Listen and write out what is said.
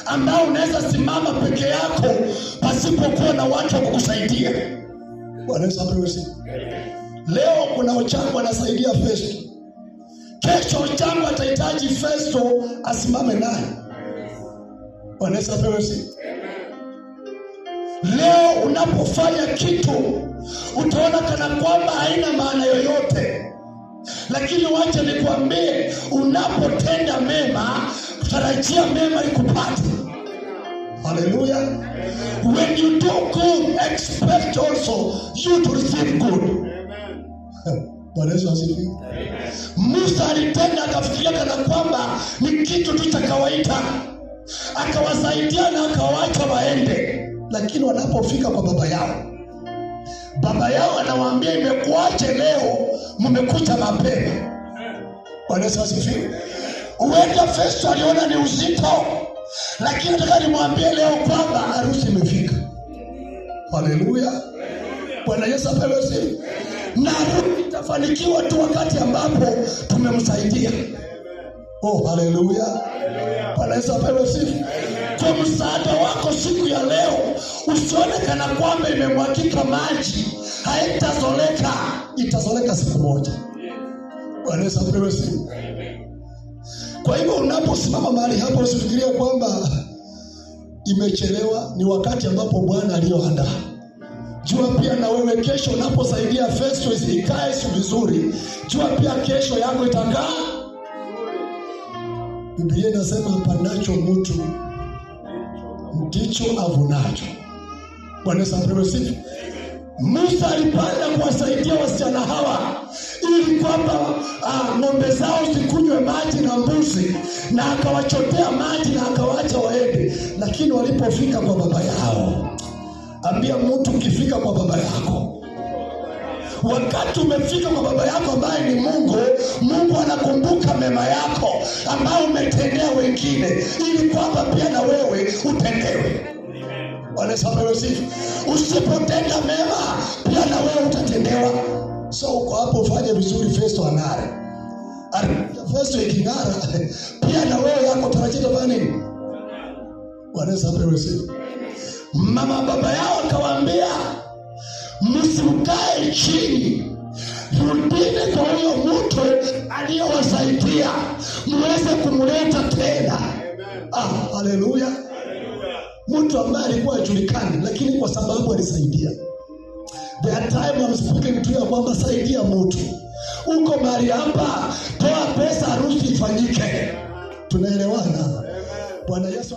Ambao unaweza simama peke yako pasipokuwa na watu wa kukusaidia. Bwana Yesu apewe sifa. Leo kuna Ochango anasaidia Festo, kesho Ochango atahitaji Festo asimame naye. Bwana Yesu apewe sifa. Leo unapofanya kitu utaona kana kwamba haina maana yoyote, lakini wacha nikwambie, unapotenda mema, tarajia mema ikupate. Haleluya! When you do good, expect also you to receive good. Bwana Yesu asifiwe. Musa alitenda akafikiria kana kwamba ni kitu tu cha kawaida, akawasaidia na akawaacha waende, lakini wanapofika kwa baba yao, baba yao anawaambia, imekuwaje leo mmekuja mapema? Bwana Yesu asifiwe. Huenda Festo aliona ni uzito, lakini nataka nimwambie leo kwamba harusi imefika. Haleluya! Bwana Yesu apewe sifa. Na harusi itafanikiwa tu wakati ambapo tumemsaidia. Oh, haleluya! Bwana Yesu apewe sifa. Kwa msaada wako siku ya leo, usione kana kwamba imemwagika maji, haitazoleka, itazoleka siku moja. Bwana Yesu apewe sifa. Kwa hivyo unaposimama mahali hapo, usifikirie kwamba imechelewa. Ni wakati ambapo Bwana aliyoandaa. Jua pia na wewe kesho unaposaidia Festo ikae vizuri, jua pia kesho yako itakaa. Biblia inasema apandacho mtu ndicho avunacho. Bwana Yesu apewe sifa. Musa alipanda kuwasaidia wasichana hawa ili kwamba ng'ombe zao zikunywe maji na mbuzi, na akawachotea maji na akawaacha waende. Lakini walipofika kwa baba yao, ambia mtu, ukifika kwa baba yako, wakati umefika kwa baba yako ambaye ni Mungu, Mungu anakumbuka mema yako ambayo umetendea wengine, ili kwamba pia na wewe utendewe. Bwana Yesu apewe sifa. Usipotenda mema, pia na wewe utatendewa. So uko hapo, ufanye vizuri, Festo ang'are. Festo iking'ara, pia na wewe yako tarajia utafanya nini? Bwana Yesu apewe sifa. Mama baba yao akawaambia, msimkae chini, rudini kwa huyo mtu aliyowasaidia muweze kumleta tena. Ah, haleluya! Mtu ambaye alikuwa hajulikani, lakini kwa sababu alisaidia. The time I'm speaking to you kwamba saidia mtu, uko mahali hapa, toa pesa, harusi ifanyike. Tunaelewana? Bwana Yesu.